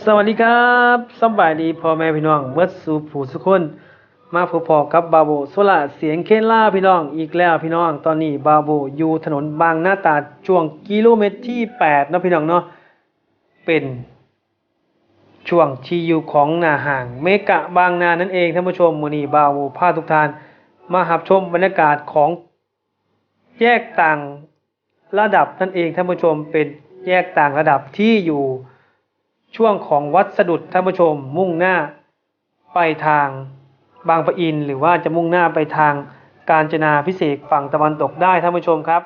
ສະຫວັດດີຄັບ ສະບາຍດີພໍ່ແມ່ພີ່ນ້ອງເບິດສູ່ຜູ້ສູ່ຄົນ ມາພົບພໍ້ກັບບ່າວໂບໂຊລາສຽງເຄນລາວພີ່ນ້ອງອີກແລ້ວພີ່ນ້ອງ. ຕອນນີ້ບ່າວໂບຢູ່ຖະໜົນບາງນາຕາດ ຊ່ວງກິໂລເມັດທີແປດເນາະພີ່ນ້ອງເນາະ ເປັນຊ່ວງທີ່ຢູ່ຂອງໜ້າຫ້າງເມກະບາງນານັ້ນເອງທ່ານຜູ້ຊົມ. ມື້ນີ້ບ່າວໂບພາທຸກທ່ານມາຮັບຊົມບັນຍາກາດຂອງ ແຍກຕ່າງລະດັບນັ້ນເອງທ່ານຜູ້ຊົມ ເປັນແຍກຕ່າງລະດັບທີ່ຢູ່ຊ່ວງຂອງວັດສະດຸດທ່ານຜູ້ຊົມ ມຸ່ງໜ້າໄປທາງບາງປະອິນ ຫຼືວ່າຈະມຸ່ງໜ້າໄປທາງການຈະນາພິເສກຝັ່ງຕາເວັນຕົກໄດ້ທ່ານຜູ້ຊົມຄັບ.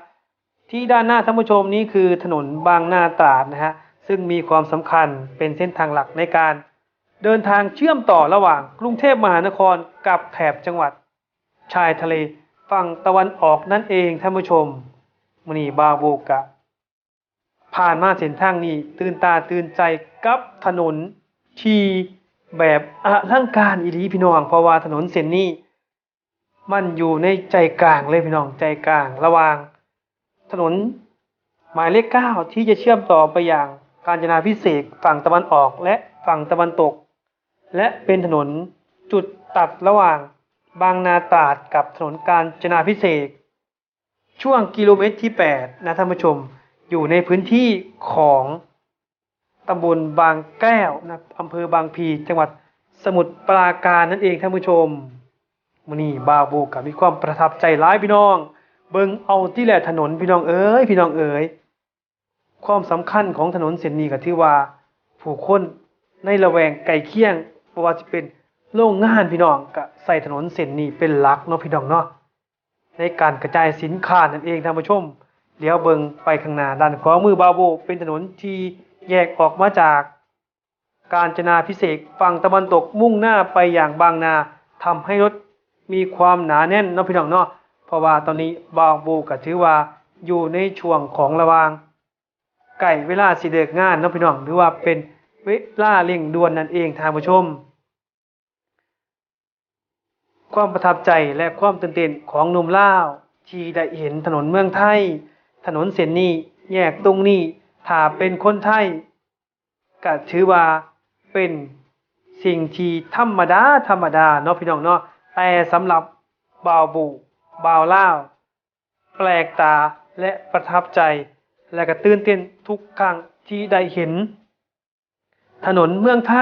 ທີ່ດ້ານໜ້າທ່ານຜູ້ຊົມນີ້ຄືຖະໜົນບາງນາຕາດນະຮະ ຊຶ່ງມີຄວາມສຳຄັນເປັນເສັ້ນທາງຫຼັກໃນການເດີນທາງເຊື່ອມຕໍ່ລະຫວ່າງກຸງເທບມະຫານະຄອນກັບແຖບຈັງຫວັດ ຊາຍທະເລຝັ່ງຕາເວັນອອກນັ້ນເອງທ່ານຜູ້ຊົມ. ມື້ນີ້ບ່າວໂບກະຜ່ານມາເສັ້ນທາງນີ້ ຕື່ນຕາຕື່ນໃຈກັບຖະໜົນທີ່ແບບອະລັງການອີ່ຫຼີພີ່ນ້ອງ ເພາະວ່າຖະໜົນເສັ້ນນີ້ມັນຢູ່ໃນໃຈກາງເລີຍພີ່ນ້ອງ ໃຈກາງລະຫວ່າງ ຖະໜົນໝາຍເລກເກົ້າ ທີ່ຈະເຊື່ອມຕໍ່ໄປຍັງການຈະນາພິເສກຝັ່ງຕາເວັນອອກ ແລະ ຝັ່ງຕາເວັນຕົກ ແລະ ເປັນຖະໜົນຈຸດຕັດລະຫວ່າງບາງນາຕາດກັບຖະໜົນການຈະນາພິເສກ ຊ່ວງກິໂລເມັດທີແປດນະທ່ານຜູ້ຊົມ ຢູ່ໃນພື້ນທີ່ຂອງ ຕຳບົນບາງແກ້ວນະ ອຳເພີບາງພລີ ຈັງຫວັດສະໝຸດປາການນັ້ນເອງທ່ານຜູ້ຊົມ. ມື້ນີ້ບ່າວໂບກະມີຄວາມປະທັບໃຈຫຼາຍພີ່ນ້ອງ ເບິ່ງເອົາຕິແຫຼະຖະໜົນພີ່ນ້ອງເອີຍ ພີ່ນ້ອງເອີຍ ຄວາມສຳຄັນຂອງຖະໜົນເສັ້ນນີ້ກະຖືວ່າ ຜູ້ຄົນໃນລະແວງໃກ້ຄຽງ ບໍ່ວ່າຈະເປັນໂລງງານພີ່ນ້ອງ ກະໃຊ້ຖະໜົນເສັ້ນນີ້ເປັນຫຼັກເນາະພີ່ນ້ອງເນາະ. ໃນການກະຈາຍສິນຄ້ານັ້ນເອງທ່ານຜູ້ຊົມ. ຫຼຽວເບິ່ງໄປຂ້າງໜ້າດ້ານຂວາມືບ່າວໂບ ເປັນຖະໜົນທີ່ແຍກອອກມາຈາກການຈະນາພິເສກຝັ່ງຕາເວັນຕົກ ມຸ່ງໜ້າໄປຢ່າງບາງນາ ທຳໃຫ້ລົດມີຄວາມໜາແໜ້ນເນາະພີ່ນ້ອງເນາະ. ເພາະວ່າຕອນນີ້ບ່າວໂບກະຖືວ່າຢູ່ໃນຊ່ວງຂອງລະຫວ່າງໃກ້ເວລາຊິເລີກງານເນາະພີ່ນ້ອງ ຫຼືວ່າເປັນເວລາເລັ່ງດ່ວນນັ້ນເອງທ່ານຜູ້ຊົມ. ຄວາມປະທັບໃຈ ແລະ ຄວາມຕື່ນເຕັ້ນຂອງໜຸ່ມລາວທີ່ໄດ້ເຫັນຖະໜົນເມືອງໄທ, ຖະໜົນເສັ້ນນີ້, ແຍກຕົງນີ້, ຖ້າເປັນຄົນໄທກະຖືວ່າເປັນສິ່ງທີ່ທຳມະດາ, ທຳມະດາເນາະພີ່ນ້ອງເນາະ, ແຕ່ສຳລັບບ່າວໂບ, ບ່າວລາວ ແປກຕາ ແລະ ປະທັບໃຈ ແລະ ກະຕື່ນເຕັ້ນທຸກຄັ້ງທີ່ໄດ້ເຫັນ ຖະໜົນເມືອງໄທ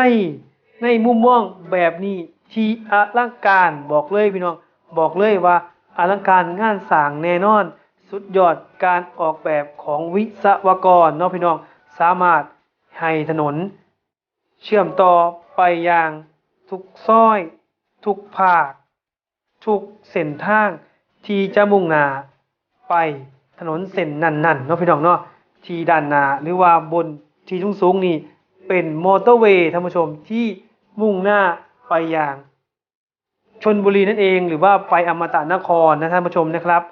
ໃນມຸມມອງແບບນີ້ທີ່ອະລັງການ ບອກເລີຍພີ່ນ້ອງ ບອກເລີຍວ່າອະລັງການງານສ້າງແນ່ນອນ ສຸດຍອດການອອກແບບຂອງວິສະວະກອນເນາະພີ່ນ້ອງ ສາມາດໃຫ້ຖະໜົນເຊື່ອມຕໍ່ໄປຢ່າງທຸກຊອຍ ທຸກພາກ ທຸກເສັ້ນທາງທີ່ຈະມຸ່ງໜ້າໄປຖະໜົນເສັ້ນນັ້ນໆເນາະພີ່ນ້ອງເນາະ. ທີ່ດ້ານໜ້າ ຫຼືວ່າບົນທີ່ສູງໆນີ້ເປັນມໍເຕີເວທ່ານຜູ້ຊົມ ທີ່ມຸ່ງໜ້າໄປຢ່າງຊົນບຸລີນັ້ນເອງ ຫຼືວ່າໄປອະມະຕະນະຄອນນະທ່ານຜູ້ຊົມນະຄັບ.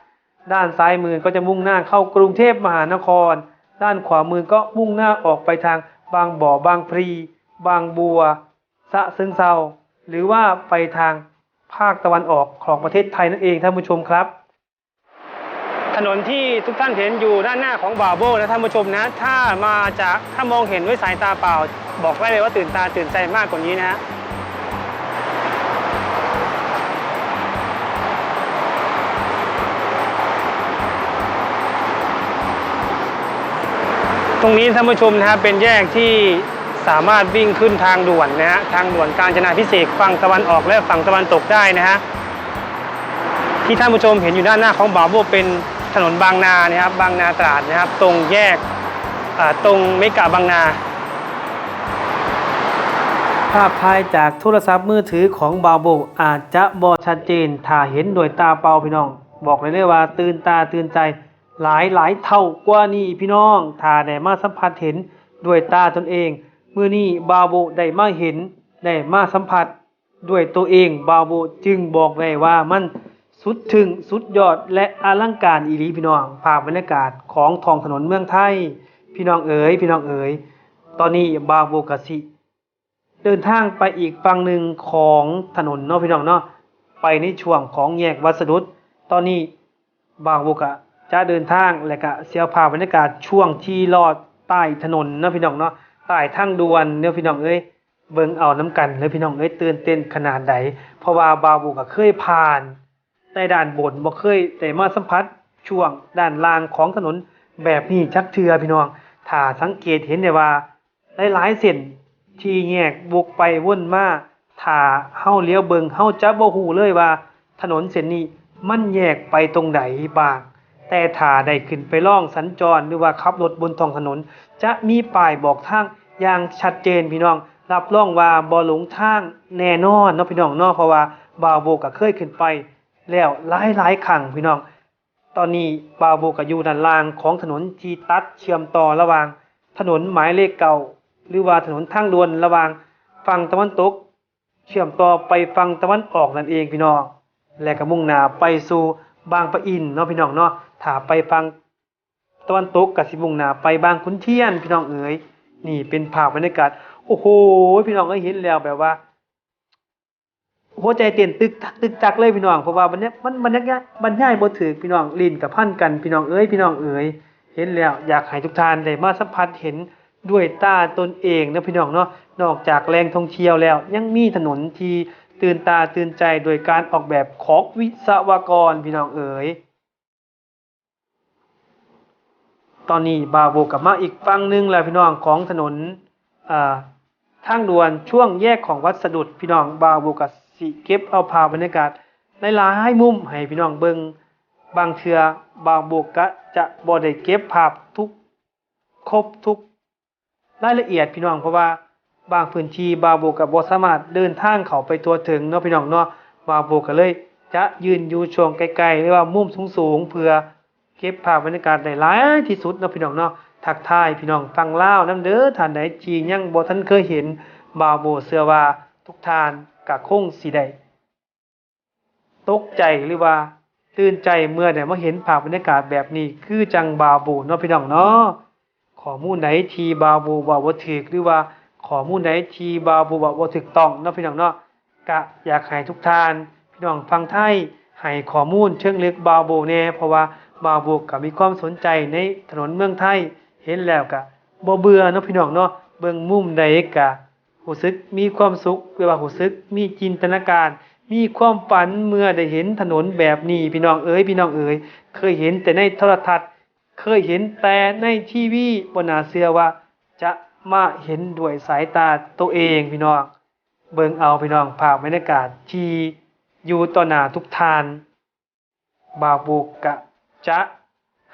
ດ້ານຊ້າຍມືກໍຈະມຸ່ງໜ້າເຂົ້າກຸງເທບມະຫານະຄອນ, ດ້ານຂວາມືກໍມຸ່ງໜ້າອອກໄປທາງບາງບໍ່, ບາງພລີ, ບາງບົວ, ຊະເຊີງເຊົາ ຫຼືວ່າໄປທາງ ພາກຕາເວັນອອກຂອງປະເທດໄທນັ້ນເອງທ່ານຜູ້ຊົມຄັບ. ຖະໜົນທີ່ທຸກທ່ານເຫັນຢູ່ດ້ານໜ້າຂອງບ່າວໂບນະທ່ານຜູ້ຊົມນະ ຖ້າມາຈາກ ຖ້າມອງເຫັນດ້ວຍສາຍຕາເປົ່າ ບອກໄດ້ເລີຍວ່າຕື່ນຕາຕື່ນໃຈມາກກວ່ານີ້ນະ. ตรงนี้ท่านผู้ชมนะฮะ เป็นแยกที่สามารถวิ่งขึ้นทางด่วนนะฮะ ทางด่วนกาญจนาภิเษกฝั่งตะวันออกและฝั่งตะวันตกได้นะฮะ ที่ท่านผู้ชมเห็นอยู่ด้านหน้าของบ่าวโบ้เป็นถนนบางนานะครับ บางนาตราดนะครับ ตรงแยก อ่า ตรงเมกะบางนา ພາບຖ່າຍຈາກໂທລະສັບມືຖືຂອງບ່າວໂບ້ອາດຈະບໍ່ຊັດເຈນ ຖ້າເຫັນດ້ວຍຕາເປົ່າພີ່ນ້ອງ ບອກໄດ້ເລີຍວ່າຕື່ນຕາຕື່ນໃຈຫຼາຍໆເທົ່າກວ່ານີ້ພີ່ນ້ອງ ຖ້າໄດ້ມາສຳຜັດເຫັນດ້ວຍຕາຕົນເອງ. ມື້ນີ້ບ່າວໂບ້ໄດ້ມາເຫັນ ໄດ້ມາສຳຜັດ ດ້ວຍໂຕເອງ ບ່າວໂບ້ຈຶ່ງບອກໄດ້ວ່າມັນສຸດທຶ່ງສຸດຍອດ ແລະ ອະລັງການອີ່ຫຼີພີ່ນ້ອງ. ພາບບັນຍາກາດຂອງທ້ອງຖະໜົນເມືອງໄທ ພີ່ນ້ອງເອີຍ ພີ່ນ້ອງເອີຍ ຕອນນີ້ບ່າວໂບ້ກະຊິເດີນທາງໄປອີກຝັ່ງໜຶ່ງຂອງຖະໜົນເນາະ ພີ່ນ້ອງເນາະ ໄປໃນຊ່ວງຂອງແຍກວັດສະດຸດ. ຕອນນີ້ ບ່າວໂບ້ກະຈະເດີນທາງ ແລະກະຊິເອົາພາບບັນຍາກາດຊ່ວງທີ່ລອດໃຕ້ຖະໜົນເນາະ ພີ່ນ້ອງເນາະ ປ້າຍທາງດ່ວນເດີພີ່ນ້ອງເອີຍ. ເບິ່ງເອົານຳກັນເດີພີ່ນ້ອງເອີຍ ຕື່ນເຕັ້ນຂະໜາດໃດ ເພາະວ່າບ່າວໂບກໍເຄີຍຜ່ານ ແຕ່ດ້ານບົນ ບໍ່ເຄີຍໄດ້ມາສຳຜັດຊ່ວງດ້ານລ່າງຂອງຖະໜົນແບບນີ້ຈັກເທື່ອພີ່ນ້ອງ. ຖ້າສັງເກດເຫັນໄດ້ວ່າ ຫຼາຍໆເສັ້ນທີ່ແຍກວົກໄປວົນມາ ຖ້າເຮົາຫຼຽວເບິ່ງ ເຮົາຈະບໍ່ຮູ້ເລີຍວ່າຖະໜົນເສັ້ນນີ້ມັນແຍກໄປຕົງໃດບ້າງ. ແຕ່ຖ້າໄດ້ຂຶ້ນໄປລອງສັນຈອນ ຫຼືວ່າຂັບລົດບົນທ້ອງຖະໜົນ ຈະມີປ້າຍບອກທາງຢ່າງຊັດເຈນພີ່ນ້ອງ. ຮັບຮອງວ່າບໍ່ຫຼົງທາງແນ່ນອນເນາະພີ່ນ້ອງເນາະ ເພາະວ່າບ່າວໂບກໍເຄີຍຂຶ້ນໄປແລ້ວຫຼາຍໆຄັ້ງພີ່ນ້ອງ. ຕອນນີ້ບ່າວໂບກໍຢູ່ດ້ານລ່າງຂອງຖະໜົນທີ່ຕັດເຊື່ອມຕໍ່ລະຫວ່າງຖະໜົນໝາຍເລກເກົ້າ ຫຼືວ່າຖະໜົນທາງດ່ວນລະຫວ່າງຝັ່ງຕາເວັນຕົກ ເຊື່ອມຕໍ່ໄປຝັ່ງຕາເວັນອອກນັ້ນເອງພີ່ນ້ອງ ແລະກໍມຸ່ງໜ້າໄປສູ່ບາງປະອິນເນາະພີ່ນ້ອງເນາະ. ຖ້າໄປຝັ່ງຕາເວັນຕົກກໍຊິມຸ່ງໜ້າໄປບາງຂຸນທຽນພີ່ນ້ອງເອີຍ. ນີ້ເປັນພາບບັນຍາກາດ ໂອ້ໂຫ ພີ່ນ້ອງເອີຍ ເຫັນແລ້ວແບບວ່າ ຫົວໃຈເຕັ້ນຕຶກຕັກ ຕຶກຕັກເລີຍພີ່ນ້ອງ ເພາະວ່າບັນຍາ ມັນບັນຍາກາດ ບັນຍາຍບໍ່ຖືກພີ່ນ້ອງ ລີ້ນກໍພັນກັນພີ່ນ້ອງເອີຍ ພີ່ນ້ອງເອີຍ. ເຫັນແລ້ວຢາກໃຫ້ທຸກທ່ານໄດ້ມາສຳຜັດເຫັນດ້ວຍຕາຕົນເອງເນາະພີ່ນ້ອງເນາະ. ນອກຈາກແຫຼ່ງທ່ອງທ່ຽວແລ້ວ ຍັງມີຖະໜົນທີ່ຕື່ນຕາຕື່ນໃຈໂດຍການອອກແບບຂອງວິສະວະກອນພີ່ນ້ອງເອີຍ. ຕອນນີ້ບ່າວໂບກໍມາອີກຝັ່ງໜຶ່ງແລ້ວພີ່ນ້ອງ ຂອງຖະໜົນ ເອີ ທາງດ່ວນຊ່ວງແຍກຂອງວັດສະດຸດພີ່ນ້ອງ. ບ່າວໂບກໍຊິເກັບເອົາພາບບັນຍາກາດຫຼາຍໆມຸມໃຫ້ພີ່ນ້ອງເບິ່ງ. ບາງເທື່ອບ່າວໂບກໍຈະບໍ່ໄດ້ເກັບພາບທຸກ ຄົບທຸກ ລາຍລະອຽດພີ່ນ້ອງ ເພາະວ່າບາງພື້ນທີ່ບ່າວໂບກໍບໍ່ສາມາດເດີນທາງເຂົ້າໄປທົ່ວເຖິງເນາະພີ່ນ້ອງເນາະ. ບ່າວໂບກໍເລີຍຈະຢືນຢູ່ຊ່ວງໃກ້ໆ ຫຼືວ່າມຸມສູງໆ ເພື່ອເກັບພາບບັນຍາກາດໄດ້ຫຼາຍທີ່ສຸດເນາະພີ່ນ້ອງເນາະ. ທັກທາຍພີ່ນ້ອງຝັ່ງລາວນຳເດີ ທ່ານໃດທີ່ຍັງບໍ່ທັນເຄີຍເຫັນ ບ່າວໂບເຊື່ອວ່າທຸກທ່ານກໍຄົງຊິໄດ້ ຕົກໃຈ ຫຼືວ່າຕື່ນໃຈເມື່ອໄດ້ມາເຫັນພາບບັນຍາກາດແບບນີ້ຄືຈັ່ງບ່າວໂບເນາະພີ່ນ້ອງເນາະ. ຂໍ້ມູນໃດທີ່ບ່າວໂບເວົ້າບໍ່ຖືກ ຫຼືວ່າຂໍ້ມູນໃດທີ່ບ່າວໂບເວົ້າບໍ່ຖືກຕ້ອງເນາະພີ່ນ້ອງເນາະ ກະຢາກໃຫ້ທຸກທ່ານພີ່ນ້ອງຝັ່ງໄທໃຫ້ຂໍ້ມູນເຊີງເລິກບ່າວໂບແດ່ ເພາະວ່າບ່າວໂບກະມີຄວາມສົນໃຈໃນຖະໜົນເມືອງໄທ ເຫັນແລ້ວກະບໍ່ເບື່ອເນາະພີ່ນ້ອງເນາະ. ເບິ່ງມຸມໃດກະ ຮູ້ສຶກມີຄວາມສຸກ ຫຼືວ່າຮູ້ສຶກມີຈິນຕະນາການ ມີຄວາມຝັນເມື່ອໄດ້ເຫັນຖະໜົນແບບນີ້ ພີ່ນ້ອງເອີຍ ພີ່ນ້ອງເອີຍ. ເຄີຍເຫັນແຕ່ໃນໂທລະທັດ ເຄີຍເຫັນແຕ່ໃນທີວີ ບໍ່ໜ້າເຊື່ອວ່າຈະມາເຫັນດ້ວຍສາຍຕາໂຕເອງ ພີ່ນ້ອງ. ເບິ່ງເອົາ ພີ່ນ້ອງ ພາບບັນຍາກາດທີ່ຢູ່ຕໍ່ໜ້າທຸກທ່ານ ບ່າວໂບກະຈະ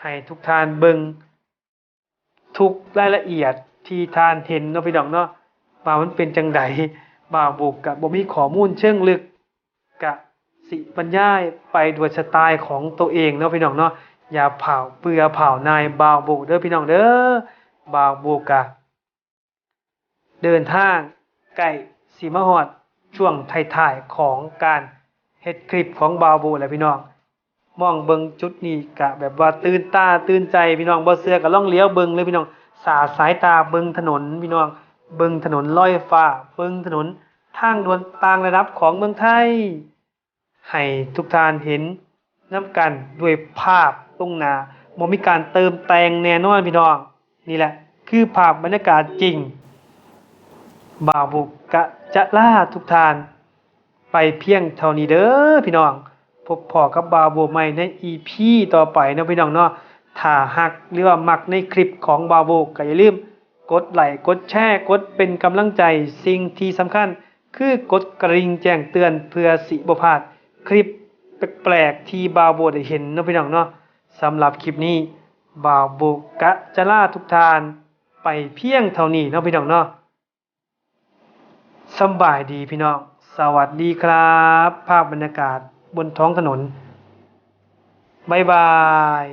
ໃຫ້ທຸກທ່ານເບິ່ງທຸກລາຍລະອຽດທີ່ທ່ານເຫັນເນາະ ພີ່ນ້ອງເນາະ ວ່າມັນເປັນຈັ່ງໃດ. ບ່າວໂບກະບໍ່ມີຂໍ້ມູນເຊີງເລິກ ກະຊິບັນຍາຍໄປດ້ວຍສະໄຕຂອງໂຕເອງເນາະ ພີ່ນ້ອງເນາະ. ຢ່າພ້າວເບື່ອພ້າວໜ່າຍບ່າວໂບເດີ ພີ່ນ້ອງເດີ. ບ່າວໂບກະ ເດີນທາງໃກ້ຊິມາຮອດຊ່ວງທ້າຍໆຂອງການເຮັດຄລິບຂອງບ່າວໂບແລ້ວພີ່ນ້ອງ. ມອງເບິ່ງຈຸດນີ້ກະແບບວ່າຕື່ນຕາຕື່ນໃຈພີ່ນ້ອງ. ບໍ່ເຊື່ອກະລອງຫຼຽວເບິ່ງເລີຍພີ່ນ້ອງ. ສາດສາຍຕາເບິ່ງຖະໜົນພີ່ນ້ອງ. ເບິ່ງຖະໜົນລອຍຟ້າ, ເບິ່ງຖະໜົນທາງດ່ວນຕ່າງລະດັບຂອງເມືອງໄທ. ໃຫ້ທຸກທ່ານເຫັນນຳກັນດ້ວຍພາບຕົງໜ້າ, ບໍ່ມີການເຕີມແຕ່ງແນ່ນອນພີ່ນ້ອງ. ນີ້ແຫຼະຄືພາບບັນຍາກາດຈິງ. ບ່າວໂບກະຈະລາທຸກທ່ານໄປພຽງເທົ່ານີ້ເດີພີ່ນ້ອງ. ພົບພໍ້ກັບບ່າວໂບໃໝ່ໃນອີພີຕໍ່ໄປເນາະພີ່ນ້ອງເນາະ. ຖ້າຮັກ ຫຼືວ່າມັກໃນຄລິບຂອງບ່າວໂບ ກໍຢ່າລືມ ກົດໄລ ກົດແຊ ກົດເປັນກຳລັງໃຈ. ສິ່ງທີ່ສຳຄັນຄືກົດກະດິ່ງແຈ້ງເຕືອນ ເພື່ອຊິບໍ່ພາດຄລິບແປກໆທີ່ບ່າວໂບໄດ້ເຫັນເນາະພີ່ນ້ອງເນາະ. ສຳລັບຄລິບນີ້ ບ່າວໂບກະຈະລາທຸກທ່ານໄປພຽງເທົ່ານີ້ເນາະພີ່ນ້ອງເນາະ. ສຳບາຍດີພີ່ນ້ອງ. ສະຫວັດດີຄັບ. ພາບບັນຍາກາດບົນທ້ອງຖະໜົນ. ບາຍບາຍ.